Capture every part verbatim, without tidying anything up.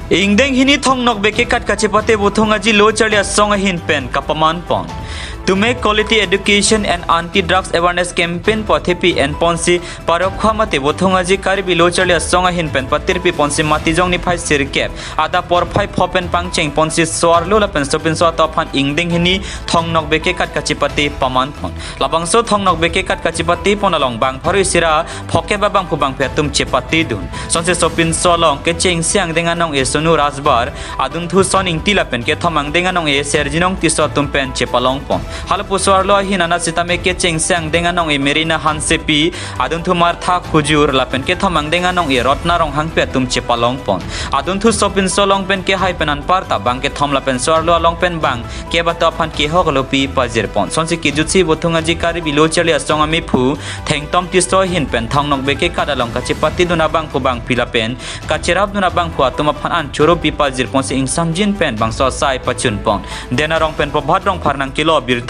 Ingdeng hini Thong Nokbe kekat kachepate Bothong Aji Lo Charli Asong ahin pen kapaman pon. To make quality education and anti-drugs awareness campaign pu athepi en ponsi Parokkhua mate Bothong Aji Karbi Lo Charli Asong ahin pen patirpi ponsi Matijong niphai sirkep adap porphai pho pen pangcheng ponsi so-arlo lapen sopinso atum aphan ingdeng hini Thong Nokbe kekat kachepate paman pon. Labangso Thong Nokbe kekat kachepate pon along bang pharo isi ra phokep abangphu bangphi atum chepate dun. Sonsi sopinso along kechengsi angdeng anong-e Sonu Rajbar, adunthu Son Ingti lapen kethom angdeng anong-e Serjinong Tisso atum pen chepalong pon. Halapu so-arlo ahin anat sitame kechengsi angdeng anong-e Merina Hansepi, adunthu Martha Khujur lapen kethom angdeng anong-e Rotna Ronghangpi atum chepalong pon. Adunthu sopinso along pen kehai pen anparta bang kethom lapen so-arlo along pen bang kep atum aphan kehok alopi pajir pon. Sonsi kejutsi Bothong Aji Karbi Lo Charli Asong amephu Thengtom Tisso ahin pen Thong Nokbe kekat along kachepate dun abangphu bangphi lapen kacherap dun abangphu atum aphan an choropi pajir ponsi ingsamjin pen bangso asai pachun pon. Dena Rong pen Pobhat Rongphar nangkelo birta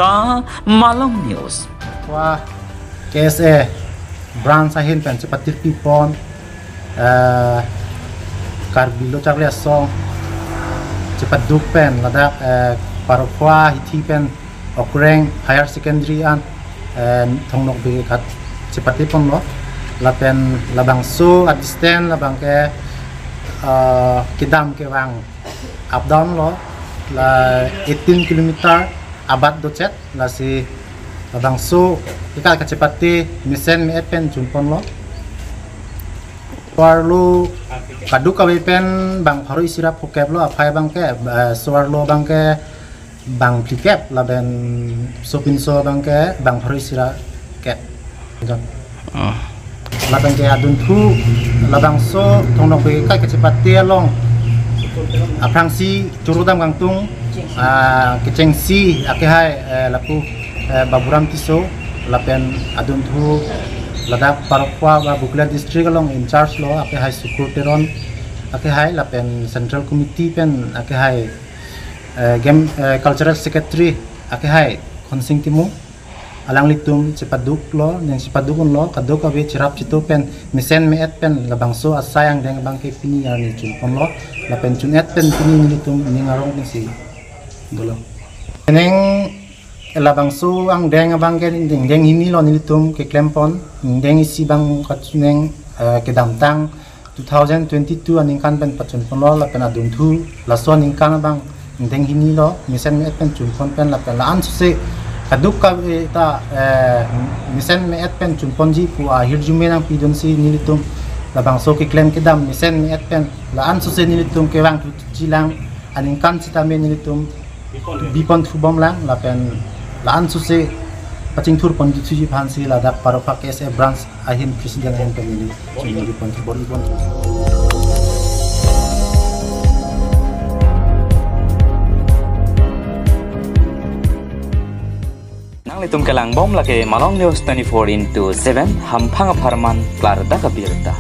Malong News. Wah, K S A branch ahin pen chepatirpi pon, eh, Karbi Lo Charli Asong chepaduk pen ladak, eh, Parokkhua hithi pen Okreng Higher Secondary an, eh, Thong Nokbe kekat chepate ponlo. Lapen labangso a-distance labang ke, eh, kedam kevang up down lo, la eighteen kilometer abat dochet, lasi labangso kekat kachepate mesen me-et pen chun ponlo. So-arlo kadokave pen bang pharo isi ra phokep lo, aphai bang ke, eh, so-arlo bang ke bang phlikep lapen sopinso bang ke bang pharo isi ra kep. Oh. Lapen ke adunthu labangso Thong Nokbe kekat kachepate along aphrangsi choro dam kangtung, ah, kechengsi akehai, eh, lapu, eh, Baburam Tisso lapen adunthu ladak Parokkhua ba Bokolia district along in charge lo akehai Sukur Teron akehai lapen Central Committee pen akehai, eh, Game, eh, Cultural Secretary akehai Khonsing Timung, alanglitum chepaduk lo, neng chepaduk unlo, kadokave cherap cheto pen mesen me-et pen labangso asai angdeng bang ke pini arni chun ponlo, lapen chun-et pen pini nelitum ning arong pensi dolo. Neng labangso angdeng abang ke ingdeng hini lo nelitum keklem pon, ingdeng isi bang kachineng, eh, kedamtang two thousand twenty-two aningkan pen pachun ponlo lapen adunthu laso aningkan abang ingdeng hini lo mesen me-et pen chun pon pen lapen la-an sose kadokave ta, eh, mesen me-et pen chun ponji pu ahirjume nangpidunsi nelitum labangso keklem kedam mesen me-et pen la-an sose nelitum kevang thuji lang, aningkan sitame nelitum bipon thubom lang lapen la-an sose pachingthur pon thuji aphansi ladak Parokkhua K S A branch ahin president ahin pen neli chingri pon thubom ipon. Nanglitum kelangbom lake Malong News twenty-four into seven, hamphang apharman klardak abirta.